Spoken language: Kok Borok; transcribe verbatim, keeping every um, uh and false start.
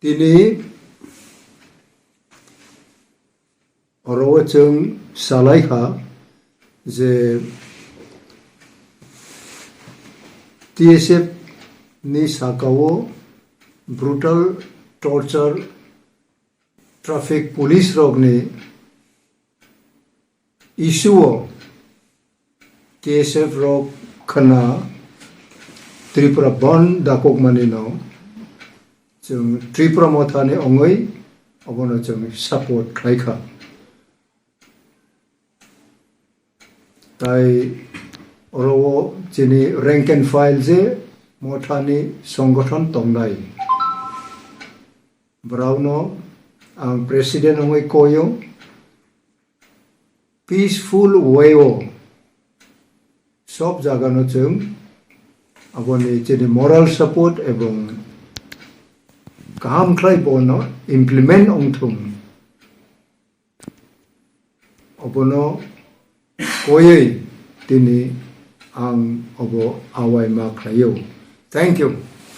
Tini oro o chwng salai kha je T S F ni saka o brutal torture, traffic police rokni issue o T S F rok khwna Tripura bandh dakokmani no chwng Tripura Motha ni ongwi obono chwng support khlai kha. Tai oro o chini rank and file je Motha ni songgothon tongnai, borokno ang president ongwi koyo. Peaceful way o sob jaga no chwng aboni chini moral support ebong kaham khlai bono implement ongthung, obono koyoi tini ang obo awai ma khlaio. Thank you.